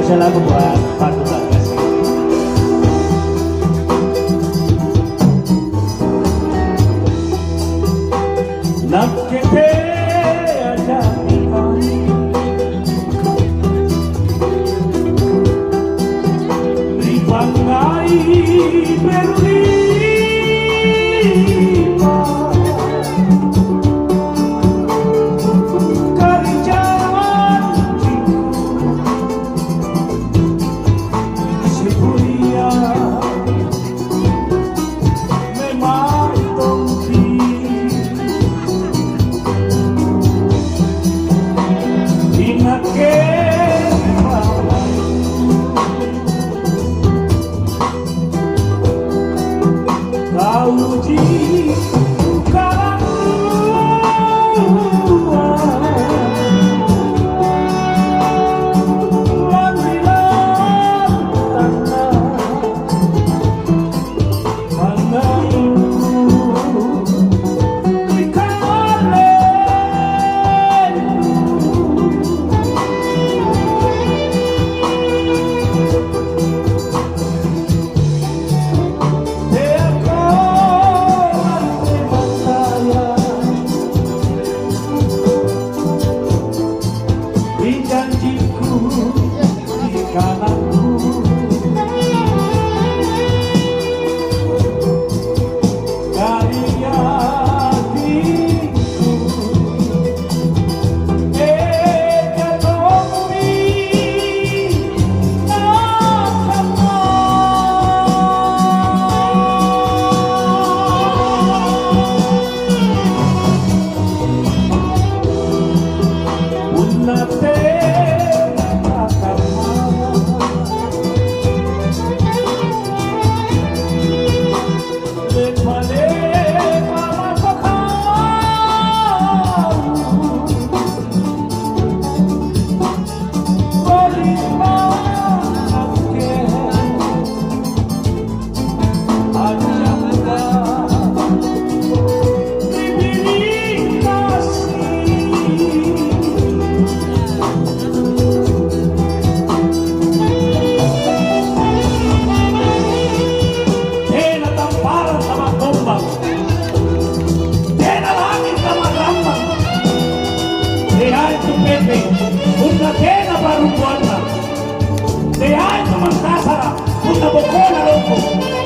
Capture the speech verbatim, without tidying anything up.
Selalu buat patuta kasih. Nakke teaja nikau ri pangngai beru lima, kari janjiku sipuria. Memang tongki inakke tauji kalantua lanri lautanna. Ri janjiku ri kanangku, kari atingku, eka tommi nakamma. Punna tena nakamma, lepa-lepa mako kau. Boli'ma nakke. Tena tamparang tama'gombang, tena langika ma'rammang, teai tu pete punna tena parumbuanna, teai tu Mangkasara punna bokona lompo.